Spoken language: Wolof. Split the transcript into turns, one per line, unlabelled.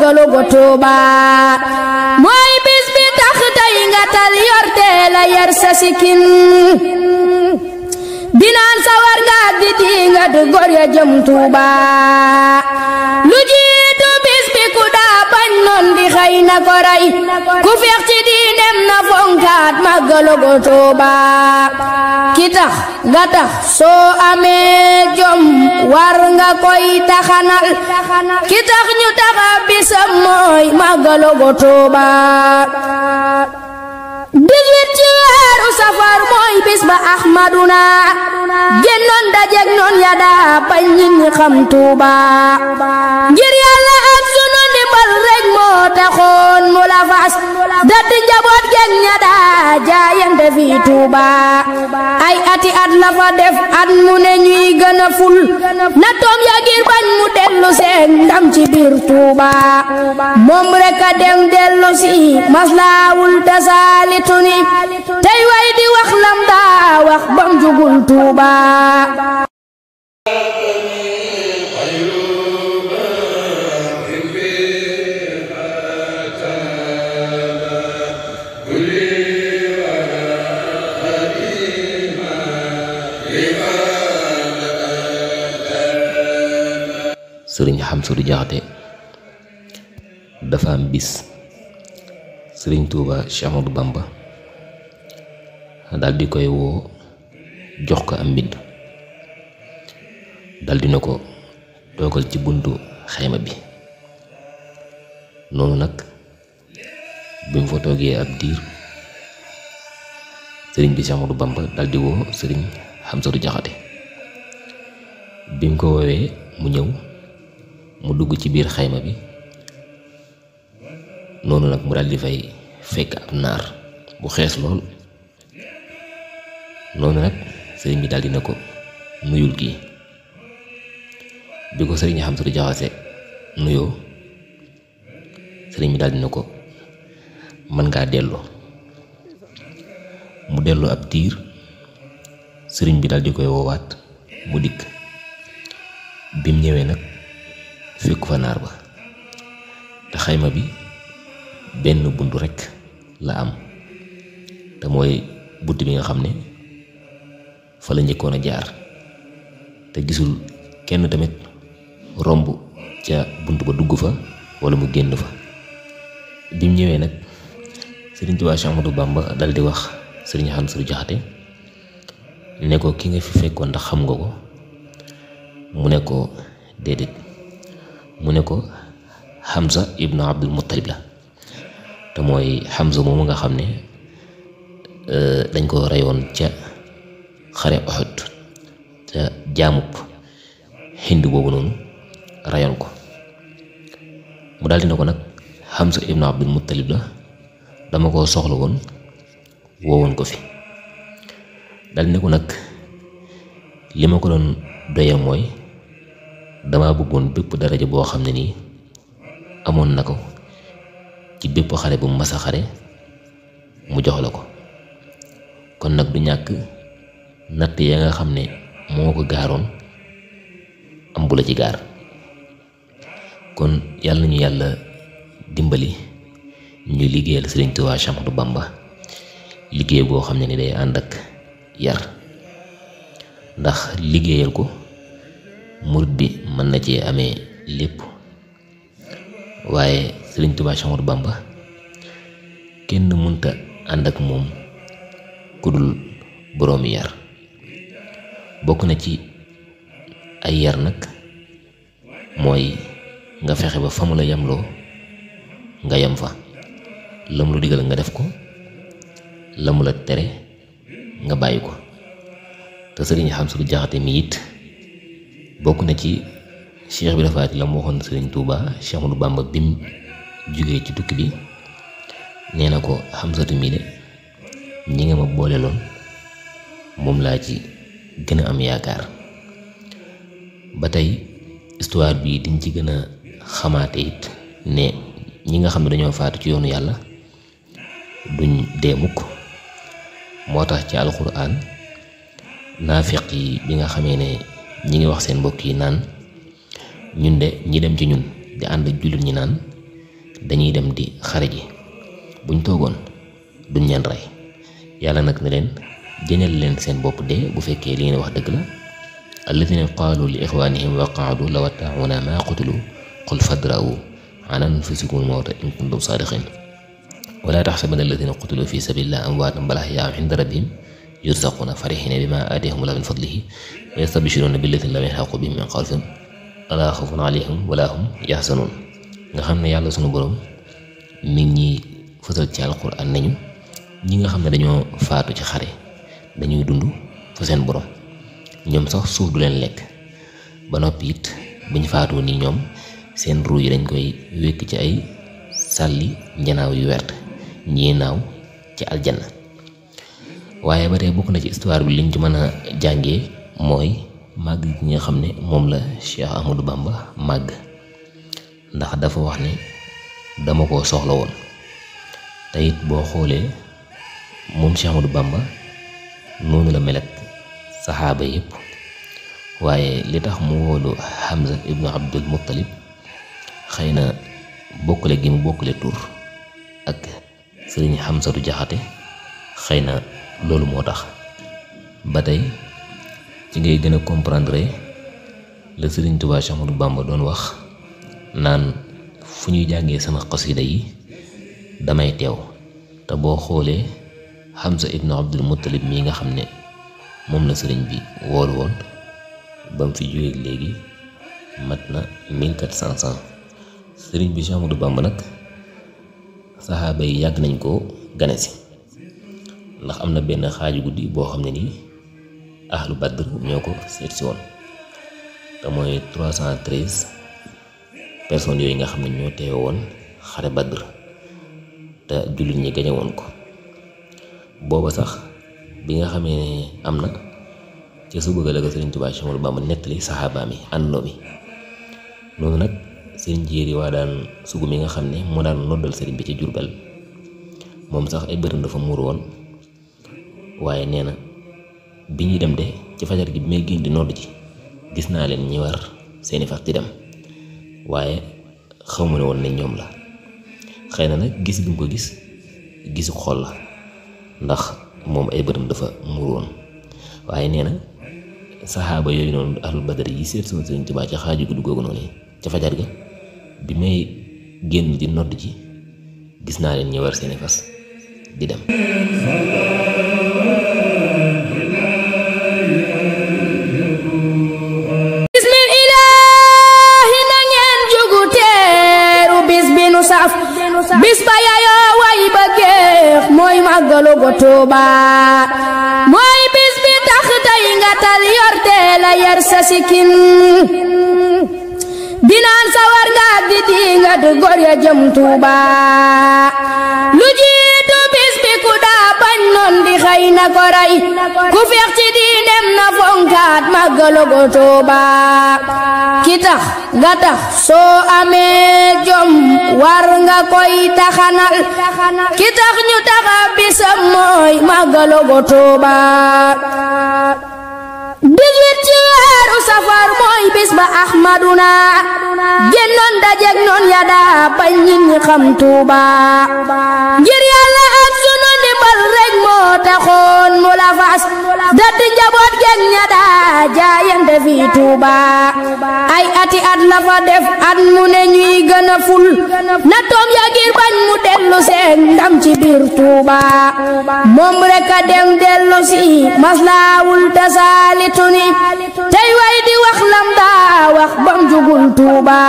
màggalu gu Tuuba mooy bis bi tax tey nga tal yorte la yar sa sikin dinaan sawar nga di dinga du gor ya jëm Tuuba lu jiitu bis bi ku daa bañ noon di xëy na ko rey ku feex ci diinem na fonkaat màggalu gu Tuuba ki tax nga tax soo amee jom war nga koy taxanal ki tax ñu taxa bisam mooy màggalu gu Tuuba 18 ci weeru safar mooy bis ba Ahmaduna génnoon dajeek noon ya daa bañ nit ñi xam Tuuba ngir Yàlla ak sunu ndimbal rek moo taxoon mu la fas dat njaboot geek ña daa jaayante fi Tuuba ay ati at la fa def at mu ne ñuy gën a ful na toom ya ngir bañ mu dellu seen ndam ci biir Tuuba moom rek a dem dellu si maslaawul tasaalitu ni tey way di wax lam daa wax bam jugul Tuuba
sëriñ Xamsatu Jaxate dafa am bis sëriñ Tuuba Cheikh Ahmadou Bamba dal di koy woo jox ko am mbind dal di na ko toogal ci buntu xayma bi noonu nag bi mu fa toogee ab diir sëriñ bi Cheikh Ahmadou Bamba dal di woo sëriñ Xamsatu Jaxate bi mu ko woowee mu ñëw mu dugg ci biir xayma bi noonu nag mu daal di fay fekk ab naar bu xees lool noonu nag sëriñ bi daal di na ko nuyul kii bi ko sëriñ Xamsatu Jaxate nuyoo sëriñ bi daal di na ko mën ngaa dellu mu dellu ab diir sëriñ bi daal di koy woowaat mu dikk bim ñëwee nag fekk fa naar ba te xayma bi benn buntu rekk la am te mooy bunt bi nga xam ne fa la njëkkoon a jaar te gisul kenn tamit romb ca bunt ba dugg fa walla mu génn fa bim ñëwee nag sëriñ Tuubaa Cheikh Ahmadou Bamba dal di wax sëriñ Xamsatu Jaxate ne ko ki nga fi fekkoon ndax xam nga ko mu ne ko déedéet mu ne ko Hamza ibnu Abdul Muttalib la te mooy Hamza moomu nga xam ne dañ ko reyoon ca xare Uhud ca jaamub Hind boobu noonu reyoon ko mu daldi ne ko nag Hamza ibnu Abdul Muttalib la dama ko soxla woon woowoon ko fi daldi ne ko nag li ma ko doon doye mooy dama bëggoon bépp daraja boo xam ne nii amoon na ko ci bépp xare bu mas a xare mu jox la ko kon nag du ñàkk natt ya nga xam ne moo ko gaaroon am bu la ci gaar kon yàlla nañu yàlla dimbali ñu liggéeyal Sëriñ Tuubaa Cheikh Ahmadou Bamba liggéey boo xam ne ni day ànd ak yar ndax liggéeyal ko murit bi mën na cee amee lépp waaye Sëriñ Tuubaa Cheikh Ahmadou Bamba kenn mënta ànd ak moom ku dul boroomi yar bokk na ci ay yar nag mooy nga fexe ba fa mu la yamloo nga yam fa la mu la digal nga def ko la mu la tere nga bàyyi ko te sëriñ Xamsatu Jaxate mi it bokk na ci Cheikh bi dafaati la mu waxoon Sëriñ Tuuba Cheikh Ahmadou Bamba bim jógee ci tukki bi nee na ko Xamsatu mi de ñi nga ma boole loon moom laa ci gën a am yaakaar ba tey histoire bi diñ ci gën a xamaate it ne ñi nga xam ne dañoo faatu ci yoonu yàlla duñ dee mukk moo tax ci alxuraan naafiq yi bi nga xamee ne ñi ngi wax seen mbokk yi naan ñun de ñi dem ci ñun di ànd ak jullit ñi naan dañuy dem di xare ji buñ toogoon duñ leen rey yàlla nag ne leen jëñal leen seen bopp dee bu fekkee li ngeen wax dëgg la alladina qaalu li ixwanihim wa qaadu law ata'una ma qutilu qul fadra'u an anfusikum al-mawta in kuntum sadiqin wala taxsabanna alladina qutilu fi sabilillahi amwaatan bal ahyaa'un inda rabbihim yurzaquna farihina bima aatahumullahu min fadlihi wa yastabshiruna billadina lam yalhaqu bihim min xalfihim alaa xawfun alayhim wala hum yaxzanun nga xam ne yàlla sunu borom mi ngi ñuy fësal ci alquran nañu ñi nga xam ne dañoo faatu ci xare dañuy dund fa seen borom ñoom sax suuf du leen lekk ba noppi it buñ faatoo nii ñoom seen ruu yi dañ koy wékk ci ay sàlli njanaaw yu wert ñii naaw ci aljanna waaye ba tey bokk na ci histoire bi liñ ci mën a jàngee mooy màgg gi nga xam ne moom la Cheikh Ahmadou Bamba màgg ndax dafa wax ne dama ko soxla woon te it boo xoolee moom Cheikh Ahmadou Bamba noonu la mel ak saxaaba yépp waaye li tax mu wóolu Hamza ibnu Abdul Muttalib xëy na bokkule gi mu bokkule tur ak sëriñ Hamsatu Jaxate xëy na loolu moo tax ba tey ci ngay gën a comprendre la sëriñ Tuubaa Cheikh Ahmadou Bamba doon wax naan fu ñuy jàngee sama xasida yi damay teew te boo xoolee Hamza ibnu Abdul Muttalib mii nga xam ne moom la sëriñ bi woolu woon ba mu fi jógee léegi mat na 1400 ans sëriñ bi Cheikh Ahmadou Bamba nag saxaaba yi yàgg nañ koo gane si ndax am na benn xaaju guddi boo xam ne nii ahlu Badr ñoo ko seet si woon te mooy 313 personnes yooyu nga xam ne ñoo teewe woon xare Badr te jullit ñi gañe woon ko booba sax bi nga xamee ne am na ca suba ga la ko Sëriñ Tuubaa Cheikh Ahmadou Bamba nettali saxaaba mi àndandoo mi noonu nag sëriñ Jéeri waa daan sugu mi nga xam ne moo daan noddal sëriñ bi ci Jurbel moom sax ay bëtam dafa muur woon waaye nee na bi ñuy dem de ci fajar gi bi may génn di nodd ji gis naa leen ñi war seeni fas di dem waaye xaw ma ne woon ne ñoom la xëy na nag gis bi mu ko gis gisu xol la ndax moom ay bëtam dafa muur woon waaye nee na saxaaba yooyu noonu ahlul badar yi seet sama Sëriñ Tuubaa ca xaaju guddi googu noonu ca fajar ga bi may génn di nodd ji gis naa leen ñi war seeni fas di dem
bismillaahi na ngeen jugu teeru bis bi nu saf bis ba yayoo way ba géex mooy màggalu go Tuuba mooy bis bi tax tey nga tal yorte la yar sa sikin dinaan sawar nga di dingat gor ya jëm Tuuba lu jiitu bis bi ku daa bañ noon di xëy na ko rey ku feex ci diinem na fonkaat màggalu go Tuuba ki tax nga tax soo amee jom war nga koy taxanal ki tax ñu taxa bisam mooy màggalu go Tuuba 18 ci weeru safar mooy bis ba Ahmaduna génnoon dajeek noon ya daa bañ nit ñi xam Tuuba ngir Yàlla ak sunu ndimbal rek moo taxoon mu la fas dat njaboot gen ña daa jaayante fi Tuuba ay ati at la fa def at mu ne ñuy gën a ful na toom ya ngir bañ mu dellu seen ndam ci biir Tuuba moom rek a dem dellu si maslaawul tasaalituni tey way di wax lam daa wax bam jugul Tuuba